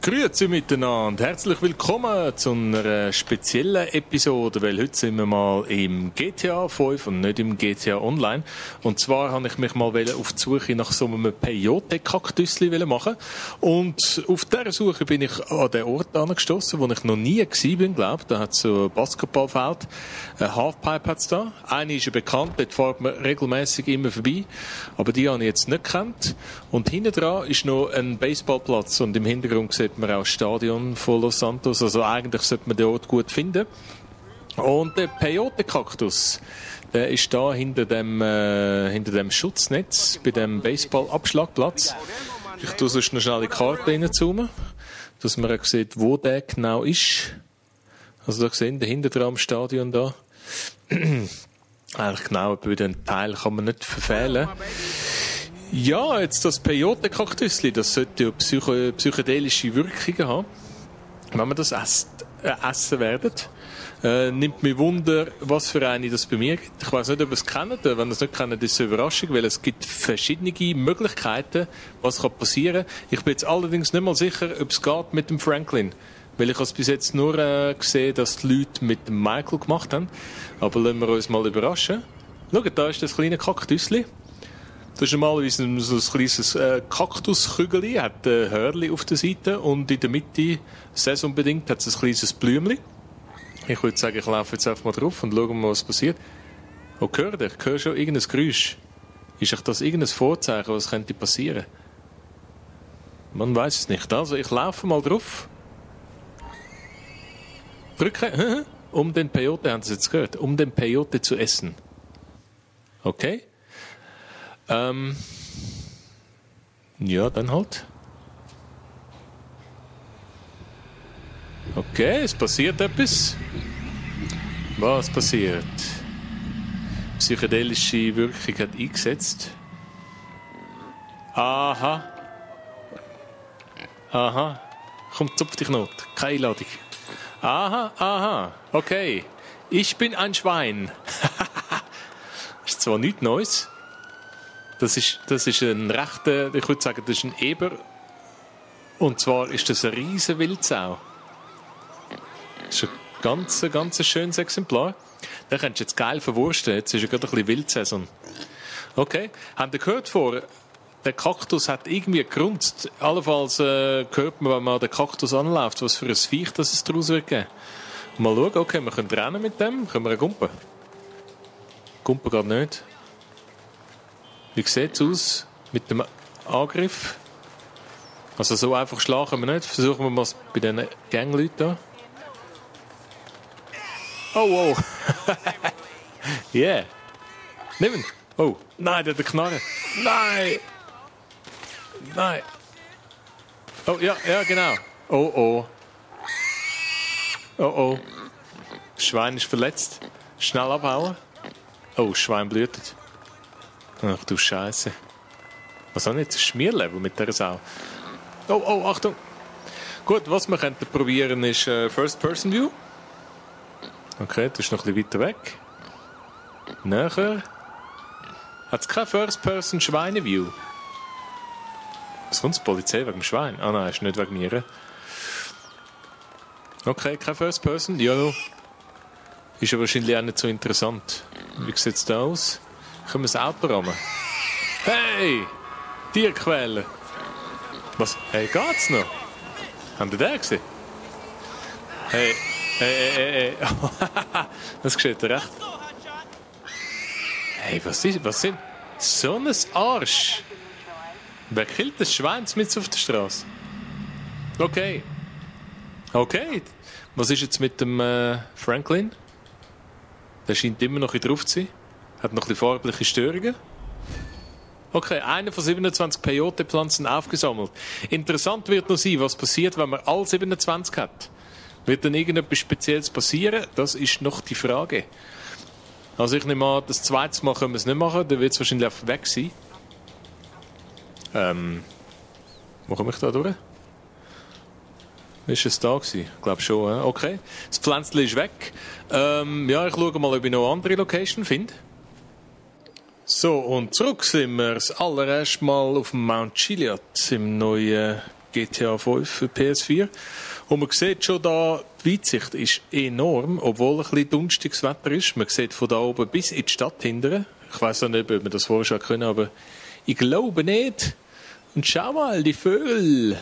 Grüezi miteinander, herzlich willkommen zu einer speziellen Episode, weil heute sind wir mal im GTA 5 und nicht im GTA Online. Und zwar habe ich mich mal auf die Suche nach so einem Peyote-Kaktusli machen. Und auf dieser Suche bin ich an den Ort angestoßen, wo ich noch nie gewesen bin, glaube ich. Da hat es so ein Basketballfeld, ein Halfpipe hat es da. Eine ist ja bekannt, dort fährt man regelmäßig immer vorbei. Aber die habe ich jetzt nicht gekannt. Und hinten dran ist noch ein Baseballplatz und im Hintergrund sieht man auch das Stadion von Los Santos. Also eigentlich sollte man den Ort gut finden. Und der Peyote-Kaktus, der ist da hinter dem Schutznetz, bei dem Baseball-Abschlagplatz. Ich tue sonst noch schnell die Karte reinzoomen, dass man auch sieht, wo der genau ist. Also da sehen, dahinter dran am Stadion da. Eigentlich genau bei dem Teil kann man nicht verfehlen. Ja, jetzt das Peyote-Kaktusli, das sollte ja psychedelische Wirkungen haben, wenn man das essen werden. Nimmt mich Wunder, was für eine das bei mir gibt. Ich weiß nicht, ob ihr es kennt. Wenn ihr es nicht kennt, ist es eine Überraschung, weil es gibt verschiedene Möglichkeiten, was passieren kann. Ich bin jetzt allerdings nicht mal sicher, ob es geht mit dem Franklin. Weil ich habe es bis jetzt nur gesehen, dass die Leute mit dem Michael gemacht haben. Aber lassen wir uns mal überraschen. Schaut, da ist das kleine Kaktusli. Das ist normalerweise so ein kleines Kaktuskügel, hat ein Hörnchen auf der Seite und in der Mitte, saisonbedingt, hat es ein kleines Blümchen. Ich würde sagen, ich laufe jetzt einfach mal drauf und schaue mal, was passiert. Oh, hört ihr? Ich höre schon irgendein Geräusch. Ist euch das irgendein Vorzeichen, was könnte passieren? Man weiß es nicht. Also, ich laufe mal drauf. Drücke, um den Peyote, haben Sie jetzt gehört, um den Peyote zu essen. Okay? Ja, dann halt. Okay, es passiert etwas. Was passiert? Psychedelische Wirkung hat eingesetzt. Aha. Aha. Komm, zupf dich not. Keine Einladung. Aha. Okay. Ich bin ein Schwein. Ist zwar nichts Neues. Das ist ein rechter, ich würde sagen, das ist ein Eber. Und zwar ist das eine riesen Wildsau. Das ist ein ganz schönes Exemplar. Den könntest du jetzt geil verwursten. Jetzt ist ja gerade ein bisschen Wildsaison. Okay. Habt ihr gehört vor? Der Kaktus hat irgendwie gerunzt. Allenfalls hört man, wenn man den Kaktus anläuft, was für ein Viech das es daraus wird geben. Mal schauen. Okay, wir können rennen mit dem. Können wir einen Gumpen? Gumpen geht nicht. Wie sieht es aus mit dem Angriff? Also so einfach schlagen wir nicht. Versuchen wir mal bei diesen Gangleuten da. Oh. Yeah. Nimm ihn. Oh. Nein, der hat eine Knarre. Nein. Oh, ja, genau. Oh. Das Schwein ist verletzt. Schnell abhauen. Oh, das Schwein blutet. Ach du Scheiße. Was auch nicht? Das Schmierlevel mit dieser Sau. Oh, Achtung. Gut, was wir könnten probieren ist First-Person-View. Okay, das ist noch ein bisschen weiter weg. Näher. Hat es keine First-Person-Schweine-View? Was kommt die Polizei wegen dem Schwein? Ah nein, ist nicht wegen mir. Okay, keine First-Person. Ja, ist ja wahrscheinlich auch nicht so interessant. Wie sieht es da aus? Können wir das Auto rammen? Hey! Tierquäler! Was? Hey, geht's noch? Habt ihr den gesehen? Hey! Das geschieht recht. Hey, was sind? So ein Arsch! Wer killt das Schwein mit auf der Straße? Okay. Was ist jetzt mit dem Franklin? Der scheint immer noch drauf zu sein. Hat noch ein bisschen farbliche Störungen. Okay, einer von 27 Peyote-Pflanzen aufgesammelt. Interessant wird noch sein, was passiert, wenn man alle 27 hat. Wird dann irgendetwas Spezielles passieren? Das ist noch die Frage. Also ich nehme an, das zweite Mal können wir es nicht machen, dann wird es wahrscheinlich einfach weg sein. Wo komme ich da durch? Ist es da gewesen? Ich glaube schon, okay. Das Pflänzchen ist weg. Ja, ich schaue mal, ob ich noch eine andere Location finde. So, und zurück sind wir das allererste Mal auf dem Mount Chiliad im neuen GTA 5 für PS4. Und man sieht schon da, die Weitsicht ist enorm, obwohl ein bisschen dunstiges Wetter ist. Man sieht von da oben bis in die Stadt hinten. Ich weiss auch nicht, ob man das vorher schon können, aber ich glaube nicht. Und schau mal, die Vögel.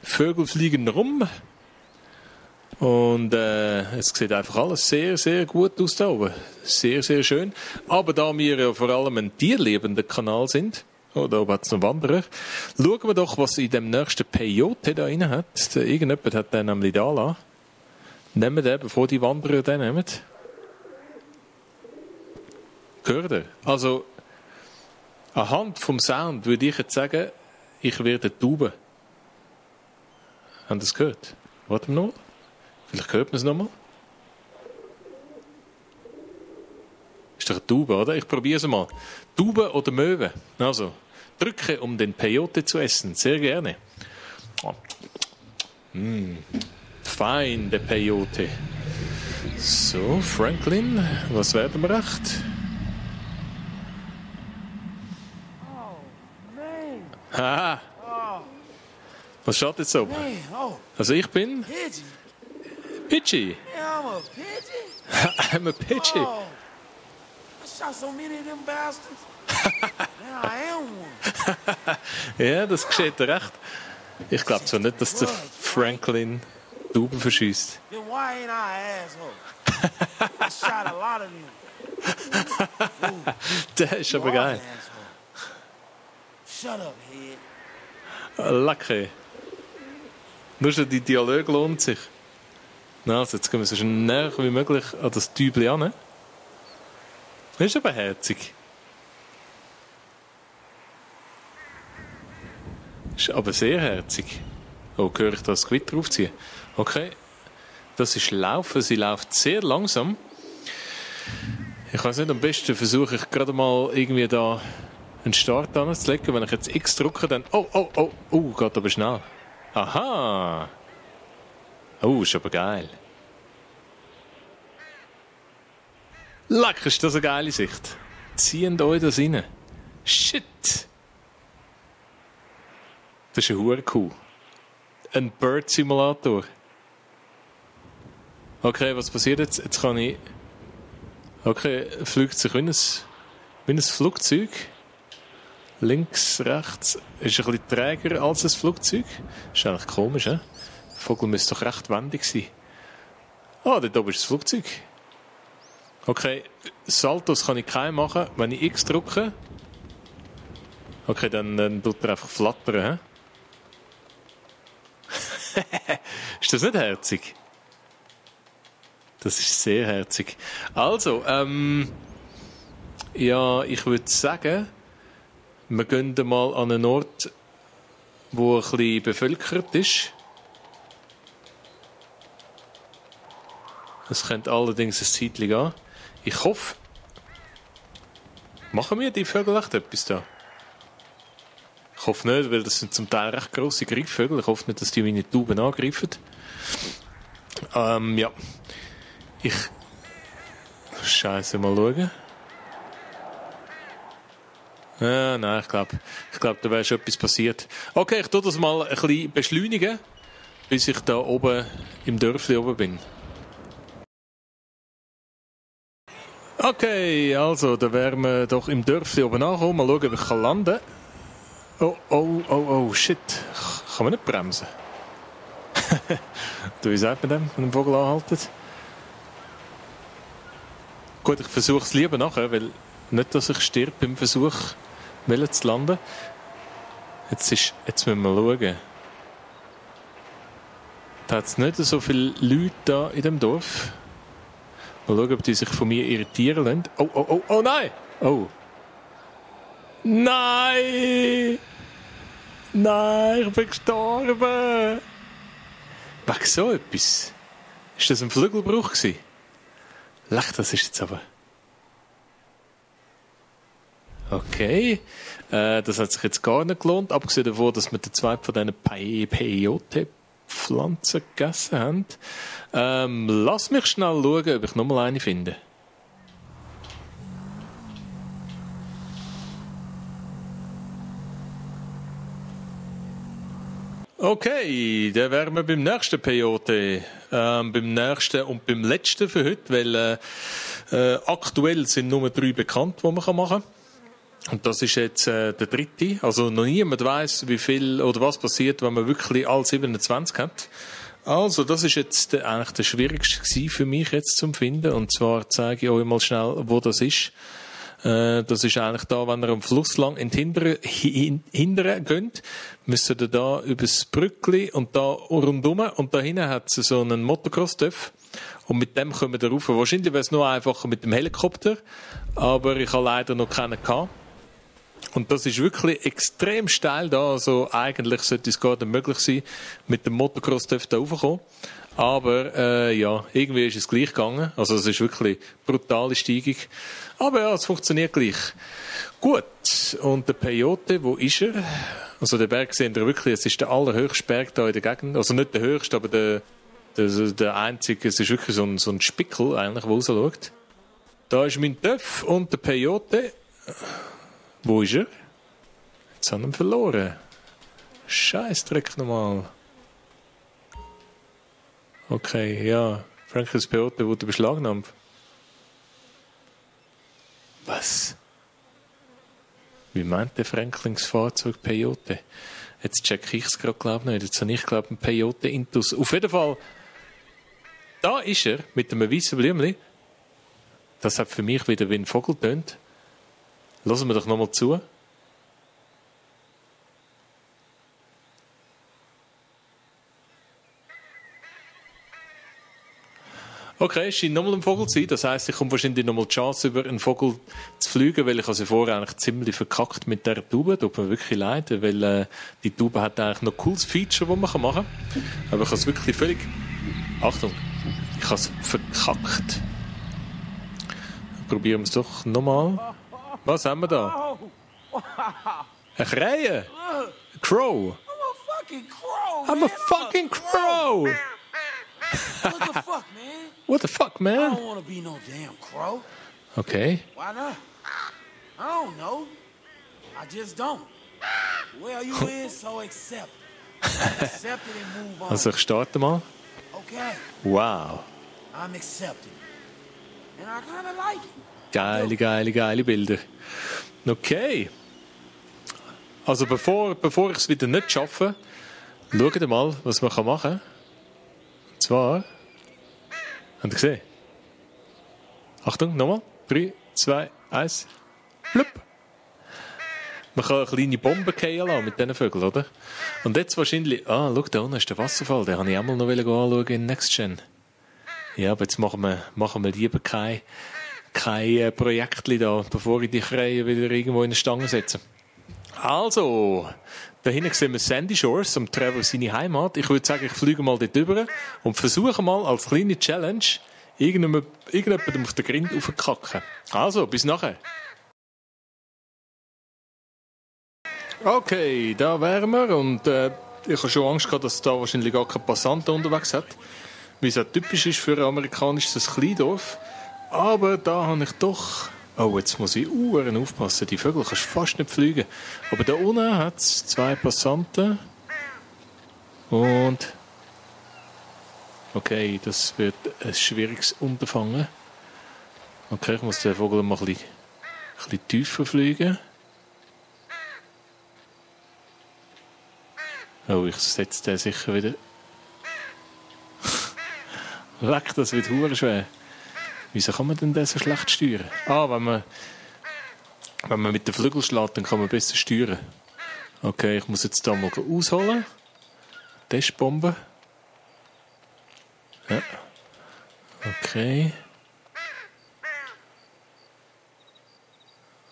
Vögel fliegen rum. Und es sieht einfach alles sehr, sehr gut aus da oben. Sehr, sehr schön. Aber da wir ja vor allem ein tierliebender Kanal sind, da oben hat es noch Wanderer, schauen wir doch, was in dem nächsten Peyote da rein hat. Irgendjemand hat den nämlich da lassen. Nehmen wir den, bevor die Wanderer den nehmen. Hört ihr? Also, anhand vom Sound würde ich jetzt sagen, ich werde Taube. Haben Sie das gehört? Warte mal. Vielleicht hört man es nochmal. Ist doch eine Taube, oder? Ich probiere es mal. Taube oder Möwe? Also, drücke, um den Peyote zu essen. Sehr gerne. Fein, der Peyote. So, Franklin, was werden wir recht? Haha. Was schaut jetzt so? Also ich bin... Pidgey. Yeah, I'm a pigeon. I'm a Pidgey. Oh, I shot so many of them bastards. Now I am one. Ja, das geschieht dir recht. Ich glaube zwar nicht, dass der Franklin Tauben verschießt. Then why ain't I an asshole? I shot a lot of them. Der ist aber You are geil. an asshole. Shut up, head. Lecker. Nur schon die Dialog lohnt sich. Also jetzt gehen wir so schnell wie möglich an das Tübli an. Das ist aber herzig. Ist aber sehr herzig. Oh, höre ich das Gewitter aufziehen? Okay. Das ist Laufen. Sie läuft sehr langsam. Ich weiß nicht, am besten versuche ich gerade mal irgendwie da einen Start anzulegen. Wenn ich jetzt X drücke, dann... Oh, geht aber schnell. Aha! Oh, ist aber geil. Lecker, ist das eine geile Sicht. Zieht euch das rein. Shit! Das ist eine Hure-Kuh. Ein Bird-Simulator. Okay, was passiert jetzt? Jetzt kann ich... Okay, fliegt sich wie ein Flugzeug. Links, rechts. Ist ein bisschen träger als ein Flugzeug. Ist eigentlich komisch, he? Der Vogel müsste doch recht wendig sein. Dort oben ist das Flugzeug. Okay, Saltos kann ich keinen machen. Wenn ich X drücke... Okay, dann tut er einfach flattern, he? Ist das nicht herzig? Das ist sehr herzig. Also, ja, ich würde sagen, wir gehen mal an einen Ort, wo ein bisschen bevölkert ist. Es könnte allerdings ein Zeitchen gehen. Ich hoffe, machen wir die Vögel echt etwas da? Ich hoffe nicht, weil das sind zum Teil recht grosse Greifvögel. Ich hoffe nicht, dass die meine Tauben angreifen. Ja. Scheiße, mal schauen. Ja, nein, ich glaube, da wäre schon etwas passiert. Okay, ich tue das mal ein bisschen beschleunigen, bis ich da oben im Dörfli oben bin. Okay, also, da wären wir doch im Dörfli oben angekommen. Mal schauen, ob ich landen kann. Oh, shit. Kann man nicht bremsen? Wie sagt man dem, wenn ein Vogel anhaltet? Gut, ich versuche es lieber nachher, weil nicht, dass ich stirb beim Versuch, zu landen. Jetzt müssen wir schauen. Da hat es nicht so viele Leute da in dem Dorf. Mal schauen, ob die sich von mir irritieren lassen. Oh, nein! Oh. Nein! Nein, ich bin gestorben! Wegen so etwas? Ist das ein Flügelbruch gewesen? Lech, das ist jetzt aber... Okay. Das hat sich jetzt gar nicht gelohnt. Abgesehen davon, dass wir den zweiten von diesen Peyote-Pflanzen gegessen haben. Lass mich schnell schauen, ob ich nochmal eine finde. Okay, dann wären wir beim nächsten Peyote. Beim nächsten und beim letzten für heute, weil aktuell sind nur 3 bekannt, die man machen kann. Und das ist jetzt der dritte. Also noch niemand weiss, wie viel oder was passiert, wenn man wirklich alle 27 hat. Also, das ist jetzt eigentlich der schwierigste für mich jetzt zum Finden. Und zwar zeige ich euch mal schnell, wo das ist. Das ist eigentlich da, wenn ihr am Fluss lang in die Hinteren geht, müsst ihr da übers Brückli und da rundum. Und da hinten hat es so einen Motocross-Töff. Und mit dem kommen wir rauf. Wahrscheinlich wäre es nur einfacher mit dem Helikopter. Aber ich habe leider noch keinen gehabt. Und das ist wirklich extrem steil da. Also eigentlich sollte es gar nicht möglich sein, mit dem Motocross-Töff da raufzukommen. Aber ja, irgendwie ist es gleich gegangen. Also es ist wirklich eine brutale Steigung. Aber ja, es funktioniert gleich. Gut, und der Peyote, wo ist er? Also den Berg sehen wir wirklich, es ist der allerhöchste Berg da in der Gegend. Also nicht der höchste, aber der einzige, es ist wirklich so ein Spickel, eigentlich, wo rausschaut. Da ist mein Töff und der Peyote. Wo ist er? Jetzt haben wir ihn verloren. Scheissdreck nochmal. Okay, ja. Franklins Peyote wurde beschlagnahmt. Was? Wie meint der Franklins Fahrzeug Peyote? Jetzt check ich es gerade, glaube ich nicht. Jetzt habe ich, glaube ich, einen Peyote Intus. Auf jeden Fall, da ist er mit einem weißen Blümchen. Das hat für mich wieder wie ein Vogel tönt. Hören wir doch nochmal zu. Okay, es scheint nochmal ein Vogel zu sein. Das heisst, ich komme wahrscheinlich nochmal die Chance, über einen Vogel zu fliegen, weil ich also vorher eigentlich ziemlich verkackt mit dieser Taube. Tut mir wirklich leid, weil die Taube hat eigentlich noch ein cooles Feature, das man machen kann. Aber ich habe es wirklich völlig... Achtung, ich habe es verkackt. Probieren wir es doch nochmal. Was haben wir da? Ein Krähe? Ein Crow? I'm a fucking crow! What the fuck, man? What the fuck, I man? don't want to be no damn crow. Okay. Why not? I don't know. I just don't. Well, you is, so accept. Accept it and move on. Also ich starte mal. Okay, Wow. I'm accepting. And I kind of like it. Geile Bilder. Okay. Also bevor ich es wieder nicht schaffe, schaut mal, was man machen kann. Und zwar... Habt ihr gesehen? Achtung, nochmal. 3, 2, 1. Blub. Man kann eine kleine Bombe fallen lassen mit diesen Vögeln, oder? Und jetzt wahrscheinlich... Ah, schau, da unten ist der Wasserfall. Den wollte ich auch mal noch anschauen in Next Gen. Ja, aber jetzt machen wir lieber kein Projektli da, bevor ich die Krähe wieder irgendwo in eine Stange setze. Also, da hinten sehen wir Sandy Shores, am Trevor seine Heimat. Ich würde sagen, ich fliege mal dort rüber und versuche mal als kleine Challenge irgendjemandem auf den Grind aufzukacken. Also, bis nachher. Okay, da wären wir und ich habe schon Angst gehabt, dass da wahrscheinlich gar kein Passanten unterwegs hat, wie es ja typisch ist für ein amerikanisches Kleindorf. Aber da habe ich doch... Oh, jetzt muss ich aufpassen. Die Vögel kannst du fast nicht fliegen. Aber da unten hat es 2 Passanten. Und... Okay, das wird ein schwieriges Unterfangen. Okay, ich muss den Vogel mal ein bisschen tiefer fliegen. Oh, ich setze den sicher wieder... Leck, das wird verdammt schwer. Wieso kann man denn das so schlecht steuern? Ah, wenn man mit den Flügeln schlägt, dann kann man besser steuern. Okay, ich muss jetzt da mal ausholen. Testbombe. Ja. Okay.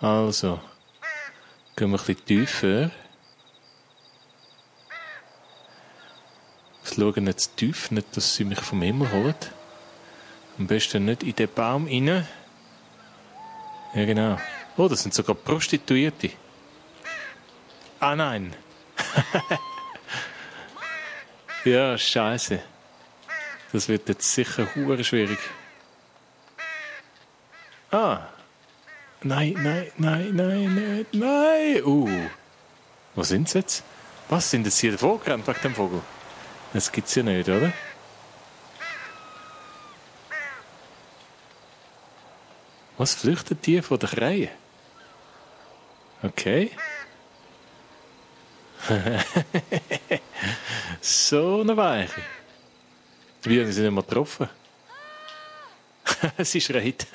Also. Gehen wir ein bisschen tiefer. Ich schaue jetzt tief, nicht, dass sie mich vom Himmel holen. Am besten nicht in den Baum rein. Ja, genau. Oh, das sind sogar Prostituierte. Ah, nein. Ja, scheiße. Das wird jetzt sicher hure schwierig. Ah. Nein. Wo sind sie jetzt? Was, sind das hier davor gerannt wegen dem Vogel? Das gibt's ja nicht, oder? Was flüchtet die von der Krähe? Okay. So eine Weiche. Wie haben sie nicht mal getroffen? Sie schreit.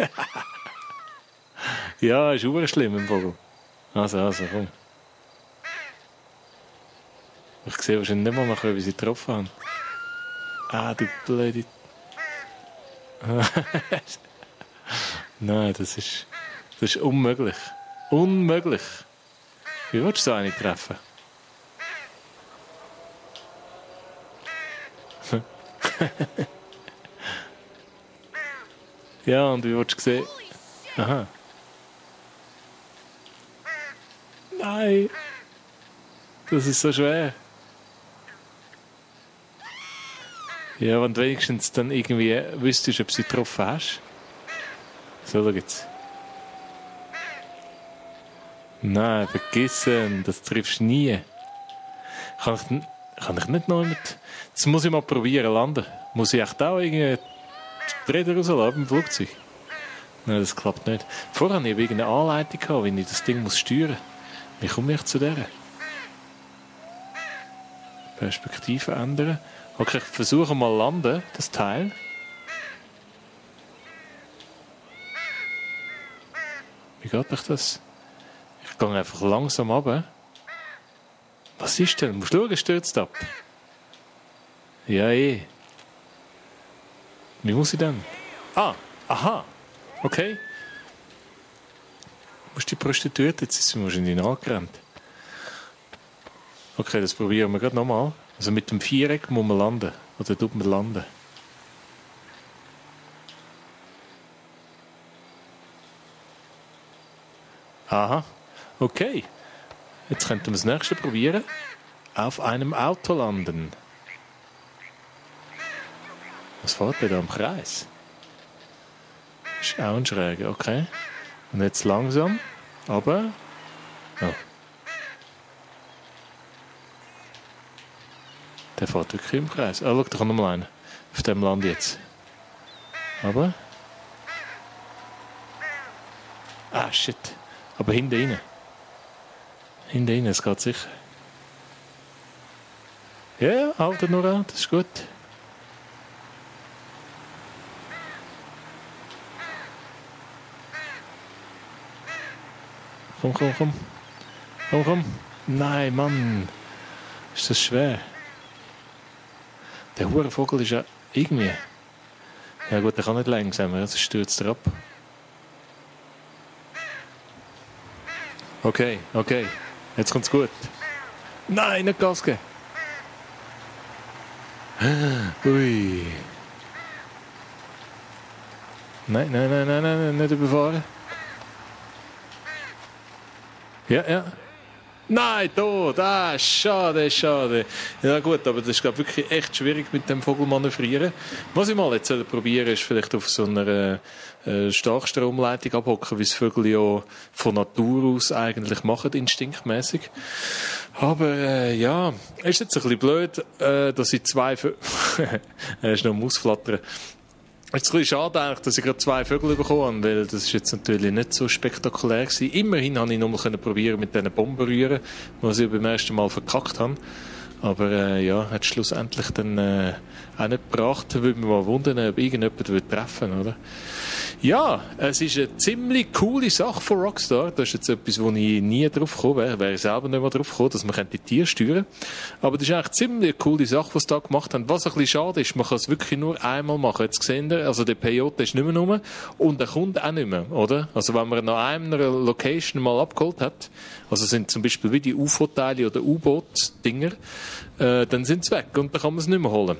Ja, ist auch schlimm im Vogel. Also, komm. Ich sehe wahrscheinlich nicht mal nachher, wie sie getroffen haben. Ah, du blöde... Nein, das ist unmöglich. Unmöglich. Wie willst du so eine treffen? Ja, und wie willst du sehen? Aha. Nein. Das ist so schwer. Ja, wenn du wenigstens dann irgendwie wüsstest, ob sie getroffen hast. So, schau jetzt. Nein, vergessen, das triffst du nie. Kann ich nicht noch mit... Das muss ich mal probieren, landen. Muss ich echt auch irgendwie die Räder rauslassen im Flugzeug? Nein, das klappt nicht. Vorher hatte ich irgendeine Anleitung gehabt, wie ich das Ding steuern muss. Wie komme ich zu der? Perspektive ändern. Okay, ich versuche mal landen, das Teil. Wie geht euch das? Ich gehe einfach langsam runter. Was ist denn? Du musst schauen, stürzt ab. Ja, eh. Wie muss ich denn? Ah, aha. Okay. Wo ist die Prostituierte? Jetzt ist sie wahrscheinlich nachgerannt. Okay, das probieren wir gerade nochmal. Also mit dem Viereck muss man landen. Oder tut man landen? Aha. Okay. Jetzt könnten wir das nächste probieren. Auf einem Auto landen. Was fährt denn da im Kreis? Ist auch ein Schräger, okay. Und jetzt langsam, aber... Oh. Der fährt wirklich im Kreis. Ah, schau, da kommt nochmal einer. Auf dem Land jetzt. Aber... Ah, shit. Aber hinten rein. Hinten rein, es geht sicher. Ja, haltet nur an, das ist gut. Komm. Nein, Mann. Ist das schwer. Der Hurenvogel ist ja irgendwie... Ja gut, der kann nicht langsam, das stürzt er ab. Okay. Jetzt kommt's gut. Nein, nicht Gas geben. Ui. Nein, nicht überfahren. Ja. Nein, tot. Ah, schade. Ja gut, aber das ist glaub, wirklich echt schwierig mit dem Vogel manövrieren. Was ich mal jetzt probieren ist vielleicht auf so einer Starkstromleitung abhocken, wie es Vögel ja von Natur aus eigentlich machen, instinktmäßig. Aber ja, ist jetzt ein bisschen blöd, dass ich zwei er ist noch am Ausflattern. Es ist ein bisschen schade eigentlich, dass ich gerade 2 Vögel bekommen habe, weil das ist jetzt natürlich nicht so spektakulär gewesen. Immerhin habe ich nochmal probieren mit diesen Bomben rühren, was ich beim ersten Mal verkackt habe. Aber ja, hat schlussendlich dann auch nicht gebracht. Würde mich mal wundern, ob irgendjemand treffen würde, oder? Ja, es ist eine ziemlich coole Sache von Rockstar. Das ist jetzt etwas, wo ich nie drauf gekommen wäre. Wäre ich selber nicht mehr drauf gekommen, dass man die Tiere steuern kann. Aber das ist eigentlich ziemlich eine coole Sache, was sie da gemacht haben. Was ein bisschen schade ist, man kann es wirklich nur einmal machen. Jetzt sehen wir, also der Peyote ist nicht mehr rum und der Kunde auch nicht mehr, oder? Also wenn man nach einer Location mal abgeholt hat, also sind zum Beispiel wie die UFO-Teile oder U-Boot-Dinger, dann sind sie weg und dann kann man es nicht mehr holen.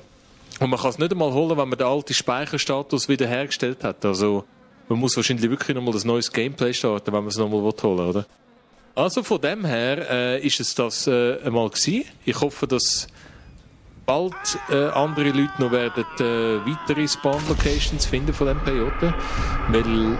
Und man kann es nicht einmal holen, wenn man den alten Speicherstatus wiederhergestellt hat. Also, man muss wahrscheinlich wirklich nochmal ein neues Gameplay starten, wenn man es nochmal holen will, oder? Also, von dem her ist es das einmal gewesen. Ich hoffe, dass bald andere Leute noch werden weitere Spawn-Locations finden von dem Peyote. Weil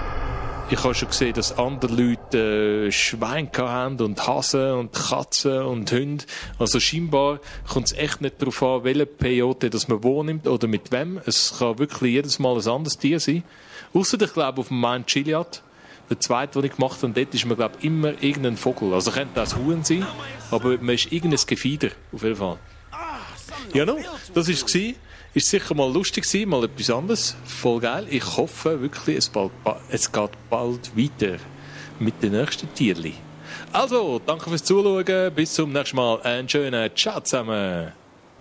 Ich habe schon gesehen, dass andere Leute Schweine haben und Hasen und Katzen und Hunde. Also scheinbar kommt es echt nicht darauf an, welche Peyote das man wo nimmt oder mit wem. Es kann wirklich jedes Mal ein anderes Tier sein. Ausser ich glaube auf dem Mount Chiliad, der zweite, den ich gemacht habe, dort ist man glaube immer irgendein Vogel. Also könnte das Huhn sein, aber man ist irgendein Gefieder, auf jeden Fall. Ja, no, das war es. Ist sicher mal lustig gewesen, mal etwas anderes. Voll geil. Ich hoffe wirklich, es geht bald weiter mit den nächsten Tierli. Also, danke fürs Zuschauen. Bis zum nächsten Mal. Einen schönen Ciao zusammen.